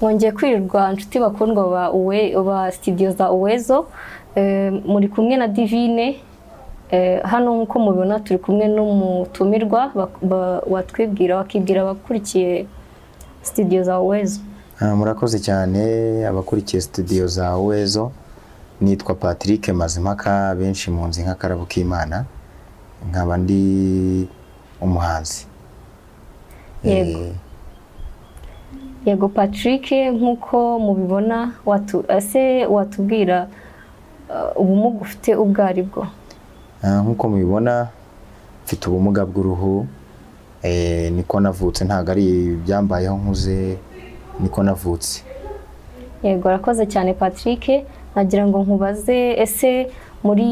Mwongeye kwirirwa, nshuti bakundwa ba uwe ba studio za Uwezo. Muri kumwe na Divine. Hano nk'uko mubibona turi kumwe n'umutumirwa. Watwibwira, wakibwira abakurikiye studio za Uwezo? Murakoze cyane, abakurikiye studio za Uwezo. Nitwa Patrick Mazimpaka, benshi munzi nk'Akarabo k'Imana, nkaba ndi umuhanzi. Yego. Yego Patrick, nk'uko mubibona, ese watubwira ubumuga ufite ubwo ari bwo? Nk'uko mubibona mfite ubumuga bw'uruhu. Niko navutse, ntabwo ari ibyambayeho nkuze, niko navutse. Yego, arakoze cyane Patrick. Nagira ngo nkubaze, ese muri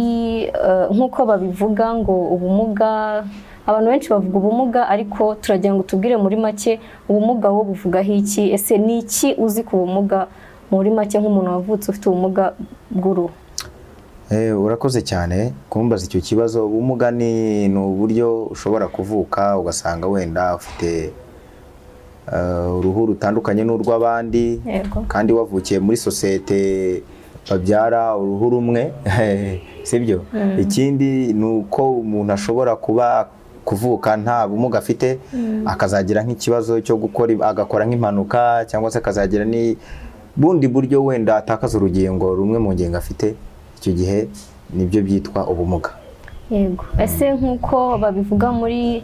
nk'uko babivuga ngo ubumuga, abantu benshi bavuga ubumuga, ariko turagira ngo tubwire muri make ubumuga wowe buvugaho iki? Ese ni iki uzi ku bumuga muri make, nk'umuntu wavutse ufite ubumuga bw'uruhu? Urakoze cyane kumbaza icyo kibazo. Ubumuga ni uburyo ushobora kuvuka ugasanga wenda ufite uruhu rutandukanye n'urw'abandi kandi wavukiye muri sosiyete babyara uruhu rumwe, sibyo? Ikindi ni uko umuntu ashobora kuba kuvuka nta bumuga afite, akazagira nk'ikibazo cyo gukora, agakora nk'impanuka, cyangwa se akazagira ni bundi buryo wenda atakaza urugingo rumwe mu ngingo afite. Icyo gihe nibyo byitwa ubumuga. Yego. Ese nk'uko babivuga muri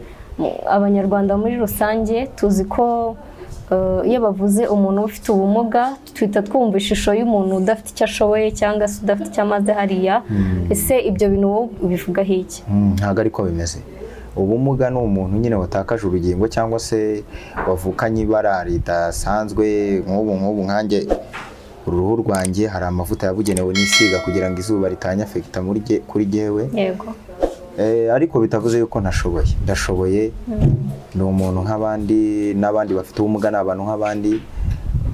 Abanyarwanda muri rusange, tuzi ko iyo bavuze umuntu ufite ubumuga tuhita twumva ishusho y'umuntu udafite icyo ashoboye cyangwa se udafite icyo amaze hariya. Ese ibyo bintu wowe ubivugaho iki? Ntabwo ariko bimeze. Ubumuga ni umuntu nyine watakaje urugingo cyangwa se wavukanye ibara ridasanzwe. Nk'ubu nkanjye uruhu rwanjye hari amavuta yabugenewe nisiga kugira ngo izuba ritanyafekita kuri jyewe. Ariko bitavuze yuko ntashoboye. Ndashoboye, ni umuntu nk'abandi, n'abandi bafite ubumuga ni abantu nk'abandi.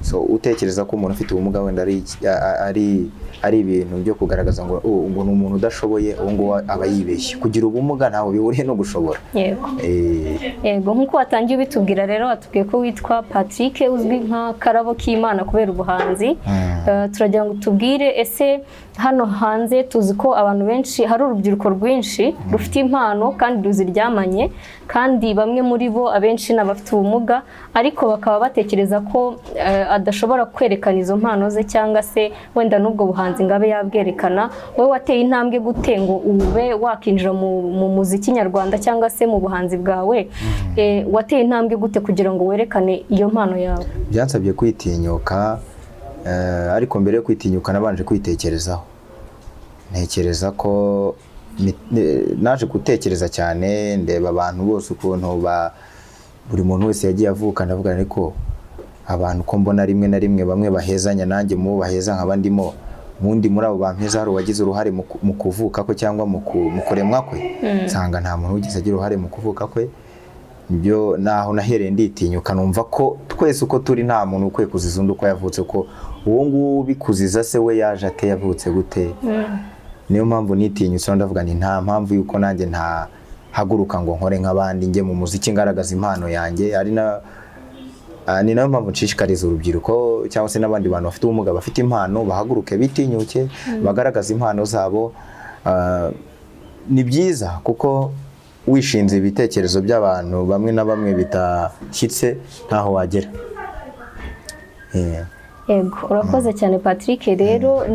So utekereza ko umuntu ufite ubumuga wenda ari iki- a- a- ari ari ibintu byo kugaragaza ngo "Oh, ngo ni umuntu udashoboye", uwo nguwo aba yibeshye. Kugira ubumuga ntaho bihuriye no gushobora. Yego, nk'uko watangiye ubitubwira rero, watubwiye ko witwa Patrick, uzwi nka Karabo k'Imana kubera ubuhanzi. Turagira ngo tubwire, ese hano hanze tuzi ko abantu benshi, hari urubyiruko rwinshi rufite impano kandi ruziryamanye, kandi bamwe muri bo, abenshi ni abafite ubumuga, ariko bakaba batekereza ko adashobora kwerekana izo mpano ze cyangwa se wenda n'ubwo buhanzi ngo abe yabwerekana. Wowe wateye intambwe gute ngo ube wakinjira mu muziki nyarwanda cyangwa se mu buhanzi bwawe? Wateye intambwe gute kugira ngo werekane iyo mpano yawe? Byansabye kwitinyuka, ariko mbere yo kwitinyuka nabanje kwitekerezaho. Ntekereza ko naje gutekereza cyane, ndeba abantu bose ukuntu buri muntu wese yagiye avuka, ndavuga, ariko abantu ko mbona rimwe na rimwe bamwe bahezanya, nanjye mu bo baheza nkaba ndimo, ubundi muri abo bampeza hari uwagize uruhare mu kuvuka kwe cyangwa mu kuremwa kwe? Nsanga nta muntu wigeze agira uruhare mu kuvuka kwe. Nibyo, naho nahereye nditinyuka, numva ko twese uko turi nta muntu ukwiye kuziza undi uko yavutse, ko uwo nguwo ubikuziza se we yaje ate, yavutse gute? Niyo mpamvu nitinyutse, ndavuga nti nta mpamvu yuko nanjye ntahaguruka ngo nkore nk'abandi, njye mu muziki ngaragaza impano yanjye. Ari na ni nayo mpamvu nshishikariza urubyiruko cyangwa se n'abandi bantu bafite ubumuga bafite impano, bahaguruke bitinyuke bagaragaza impano zabo. Ni byiza kuko wishinze ibitekerezo by'abantu bamwe na bamwe bitashyitse ntaho wagera. Yego, urakoze cyane Patrick. Rero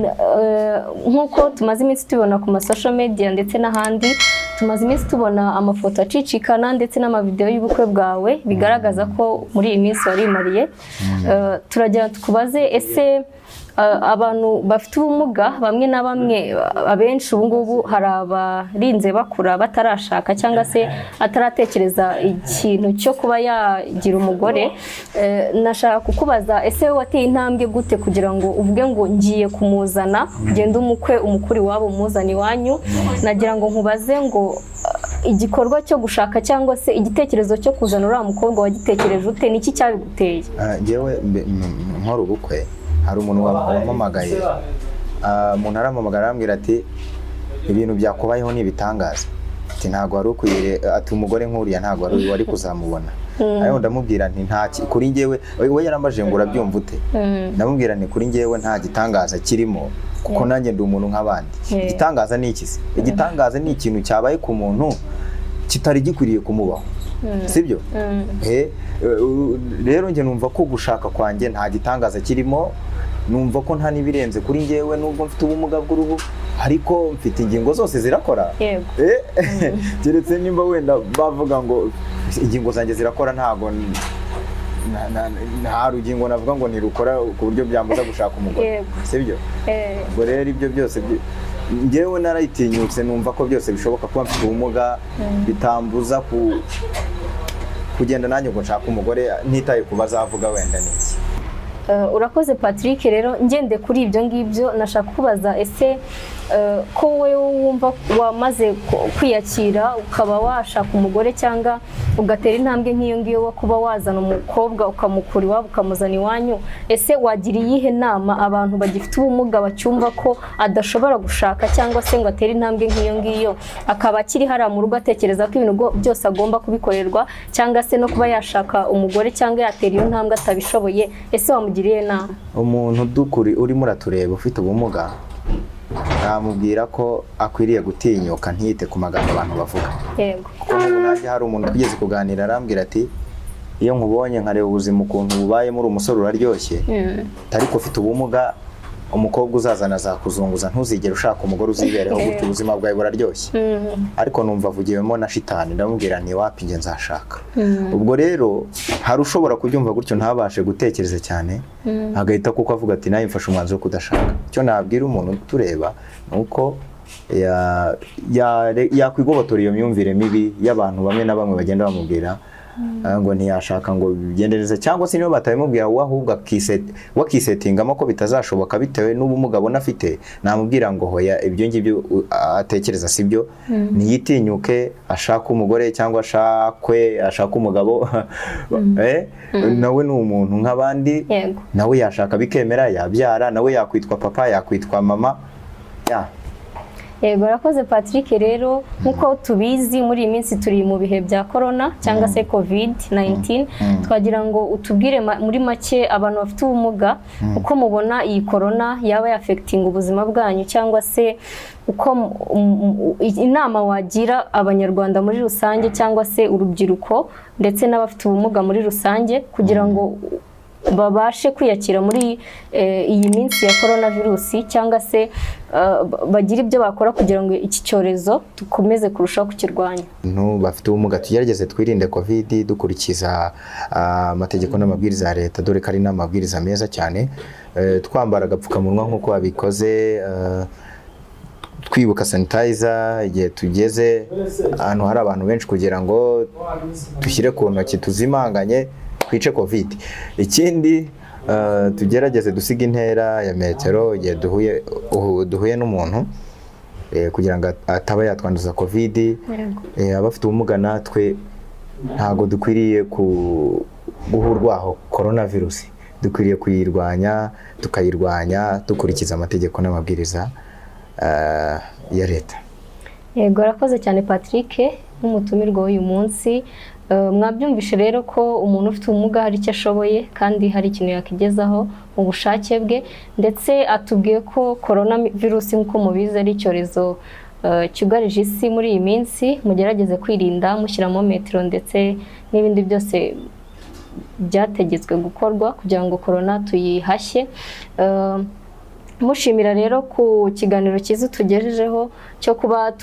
nk'uko tumaze iminsi tubibona ku ma social media ndetse n'ahandi, tumaze iminsi tubona amafoto acicikana ndetse n'amavideo y'ubukwe bwawe, bigaragaza ko muri iyi minsi warimariye. Turagira tukubaze, ese abantu bafite ubumuga bamwe na bamwe, abenshi ubu ngubu hari abarinze bakura batarashaka cyangwa se ataratekereza ikintu cyo kuba yagira umugore. Nashaka kukubaza, ese wowe wateye intambwe gute kugira ngo uvuge ngo ngiye kumuzana, ugende umukwe umukuru iwabo, umuzana iwanyu? Nagira ngo nkubaze ngo igikorwa cyo gushaka cyangwa se igitekerezo cyo kuzana uriya mukobwa wagitekereje ute? Niki cyabiguteye? Njyewe nkora ubukwe hari umuntu wampamagaye. Umuntu arampamagara, arambwira ati: "Ibintu byakubayeho ni ibitangaza." Ati ntabwo wari ukwiye, ati umugore nk'uriya ntabwo wari kuzamubona. Ariko ndamubwira nti nta kuri njyewe, we yarambajije ngo urabyumva ute? Ndamubwira nti kuri njyewe nta gitangaza kirimo, kuko nanjye ndi umuntu nk'abandi. Igitangaza ni iki se? Igitangaza ni ikintu cyabaye ku muntu kitari gikwiriye kumubaho, sibyo? Rero njye numva ko gushaka kwanjye nta gitangaza kirimo, numva ko nta n'ibirenze kuri njyewe, nubwo mfite ubumuga bw'uruhu, ariko mfite ingingo zose zirakora. Keretse nimba wenda bavuga ngo ingingo zanjye zirakora, ntago nta rugingo navuga ngo ntirukora ku buryo byambuza gushaka umugore. Sibyo? Ubwo rero ibyo byose njyewe narayitinyutse, numva ko byose bishoboka. Kuba mfite ubumuga bitambuza kugenda nanjye ngo nshake umugore, ntitaye ku bazavuga wenda n'iki. Urakoze Patrick. Rero ngende kuri ibyo ngibyo, nashaka kubaza ese ko wowe wumva wamaze kwiyakira ukaba washaka umugore cyangwa ugatera intambwe nk'iyo ngiyo wo kuba wazana umukobwa ukamukura iwabo ukamuzana iwanyu, ese wagira iyihe nama abantu bagifite ubumuga bacyumva ko adashobora gushaka cyangwa se ngo atere intambwe nk'iyo ngiyo, akaba akiri hariya mu rugo atekereza ko ibintu byose agomba kubikorerwa, cyangwa se no kuba yashaka umugore cyangwa yatera iyo ntambwe atabishoboye? Ese wamugiriye inama? Umuntu dukuri urimo uratureba ufite ubumuga, namubwira ko akwiriye gutinyuka, ntiyite ku magambo abantu bavuga. Kuko nk'ubu nanjye hari umuntu twigeze kuganira, arambwira ati iyo nkubonye nkareba ubuzima ukuntu bubayemo, uri umusore uraryoshye, ariko ufite ubumuga, umukobwa uzazana azakuzunguza, ntuzigere ushaka umugore, uzibereho gutyo, ubuzima bwawe buraryoshye. Ariko numva avugiwemo na shitani, ndamubwira nti wapi, njye nzashaka. Ubwo rero hari ushobora kubyumva gutyo ntabashe gutekereza cyane, agahita kuko avuga ati nawe mfashe umwanzuro wo kudashaka. Icyo nabwira umuntu utureba ni uko yakwigobotora iyo myumvire mibi y'abantu bamwe na bamwe bagenda bamubwira ngo ntiyashaka ngo bigende neza, cyangwa se niba batabimubwira we ahubwo we akisetingamo ko bitazashoboka bitewe n'ubumuga abona afite. Namubwira ngo hoya, ibyo ngibyo atekereza si byo, ntiyitinyuke ashake umugore cyangwa ashakwe, ashake umugabo. Nawe ni umuntu nk'abandi. Nawe yashaka bikemera, yabyara, nawe yakwitwa papa, yakwitwa mama ya. Yego, urakoze Patrick. Rero nk'uko tubizi, muri iyi minsi turi mu bihe bya corona cyangwa se COVID 19. Twagira ngo utubwire muri make abantu bafite ubumuga uko mubona iyi corona yaba yaffectinga ubuzima bwanyu, cyangwa se uko inama wagira abanyarwanda muri rusange cyangwa se urubyiruko ndetse n'abafite ubumuga muri rusange, kugira ngo babashe kwiyakira muri iyi minsi ya corona virusi, cyangwa se bagire ibyo bakora kugira ngo iki cyorezo dukomeze kurushaho kukirwanya. Abantu bafite ubumuga tugerageze twirinde COVID dukurikiza amategeko n'amabwiriza ya leta, dore ko ari n'amabwiriza meza cyane. Twambara agapfukamunwa nk'uko babikoze, twibuka sanitizer igihe tugeze ahantu hari abantu benshi, kugira ngo dushyire ku ntoki tuzimanganye twice COVID. Ikindi, tugerageze dusiga intera ya metero igihe duhuye n'umuntu, kugira ngo ataba yatwanduza COVID. Abafite ubumuga natwe ntabwo dukwiriye guha urwaho corona virusi, dukwiriye kuyirwanya, tukayirwanya dukurikiza amategeko n'amabwiriza ya leta. Yego, urakoze cyane Patrick nk'umutumirwa w'uyu munsi. Mwabyumvishe rero ko umuntu ufite ubumuga hari icyo ashoboye kandi hari ikintu yakigezaho mu bushake bwe, ndetse atubwiye ko corona virusi, nk'uko mubizi, ari icyorezo cyugarije isi muri iyi minsi. Mugerageze kwirinda mushyiramo metero ndetse n'ibindi byose byategetswe gukorwa kugira ngo corona tuyihashye. Mushimira rero ku kiganiro cyiza tugejejeho cyo kuba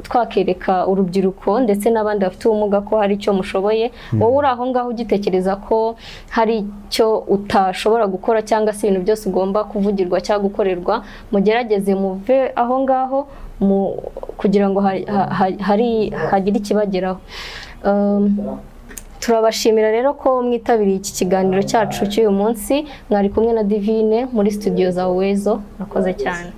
twakereka urubyiruko ndetse n'abandi bafite ubumuga ko hari icyo mushoboye. Wowe uri aho ngaho ugitekereza ko hari icyo utashobora gukora cyangwa se ibintu byose ugomba kuvugirwa cyangwa gukorerwa, mugerageze muve aho ngaho kugira ngo hari hagire ikibageraho. Turabashimira rero ko mwitabiriye iki kiganiro cyacu cy'uyu munsi. Mwari kumwe na Divine muri studio za Uwezo. Murakoze cyane.